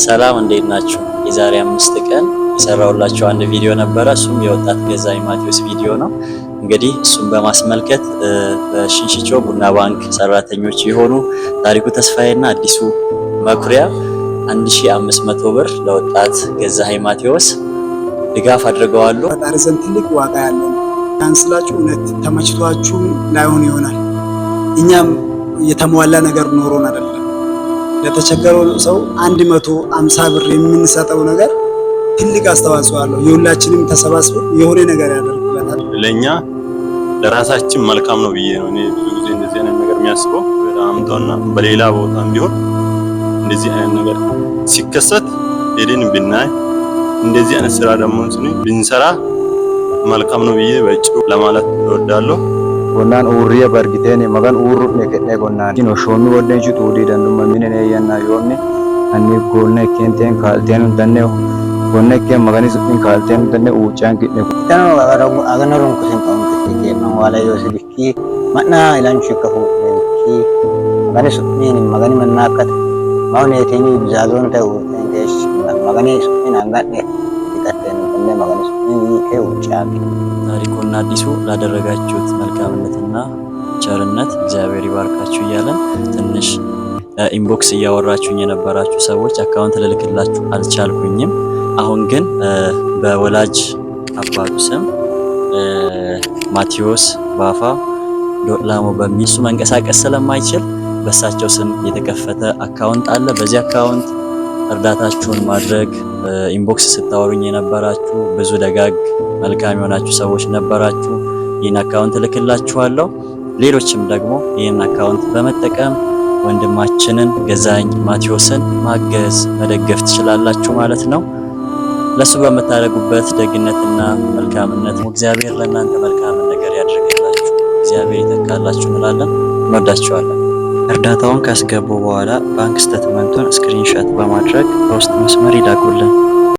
ሰላም፣ እንዴት ናችሁ? የዛሬ 5 ቀን የሰራሁላችሁ አንድ ቪዲዮ ነበረ። እሱም የወጣት ገዛኸኝ ማቴዎስ ቪዲዮ ነው። እንግዲህ እሱን በማስመልከት በሽንሽቾ ቡና ባንክ ሰራተኞች የሆኑ ታሪኩ ተስፋዬና አዲሱ መኩሪያ 1500 ብር ለወጣት ገዛኸኝ ማቴዎስ ድጋፍ አድርገዋል። ፈጣሪ ዘንድ ትልቅ ዋጋ ያለው ነው። ያን ስላችሁ እውነት ተመችቷችሁ ላይሆን ይሆናል። እኛም የተሟላ ነገር ኖሮን አይደለም። ለተቸገረው ሰው 150 ብር የምንሰጠው ነገር ትልቅ አስተዋጽኦ አለው። የሁላችንም ተሰባስቦ የሆነ ነገር ያደርግለታል። ለኛ ለራሳችን መልካም ነው ብዬ ነው እኔ ብዙ ጊዜ እንደዚህ አይነት ነገር የሚያስበው። አምጣውና በሌላ ቦታም ቢሆን እንደዚህ አይነት ነገር ሲከሰት ሄደን ብናይ፣ እንደዚህ አይነት ስራ ደግሞ ብንሰራ መልካም ነው ብዬ በጭሩ ለማለት እወዳለሁ። Gonnaan uurriya bargiteen magan uurru'ne ke'ne gonnaan no shoommi goddenchu tuudii dandumma mine yanna yoonni anni gonna ikkenteen kaalteen danne gonna ikke magani su'min kaalteen danne uucaan ki'ne. Itano agano kusin kaunke wala yosidikki mana ilanchu ka fuudhenki magani su'min magani mannakat mawneetini bizazon ta uurtenkesh magani su'min angadhe dikatten kunne magani su'min ke uucaaki. ታሪኩና አዲሱ፣ ላደረጋችሁት መልካምነትና ቸርነት እግዚአብሔር ይባርካችሁ እያለን፣ ትንሽ inbox እያወራችሁኝ የነበራችሁ ሰዎች account ልልክላችሁ አልቻልኩኝም። አሁን ግን በወላጅ አባቱ ስም ማቴዎስ ባፋ ዶላሞ በሚል፣ እሱ መንቀሳቀስ ስለማይችል በእሳቸው ስም የተከፈተ account አለ። በዚህ account እርዳታችሁን ማድረግ፣ inbox ስታወሩኝ የነበራችሁ ብዙ ደጋግ መልካም የሆናችሁ ሰዎች ነበራችሁ። ይህን account እልክላችኋለሁ። ሌሎችም ደግሞ ይህን account በመጠቀም ወንድማችንን ገዛኸኝ ማቴዎስን ማገዝ፣ መደገፍ ትችላላችሁ ማለት ነው። ለሱ በምታደርጉበት ደግነትና መልካምነት እግዚአብሔር ለእናንተ መልካምን ነገር ያድርግላችሁ፣ እግዚአብሔር ይተካላችሁ እንላለን። እንወዳችኋለን። እርዳታውን ካስገቡ በኋላ bank statement ኡን screenshot በማድረግ በውስጥ መስመር ይላኩልን።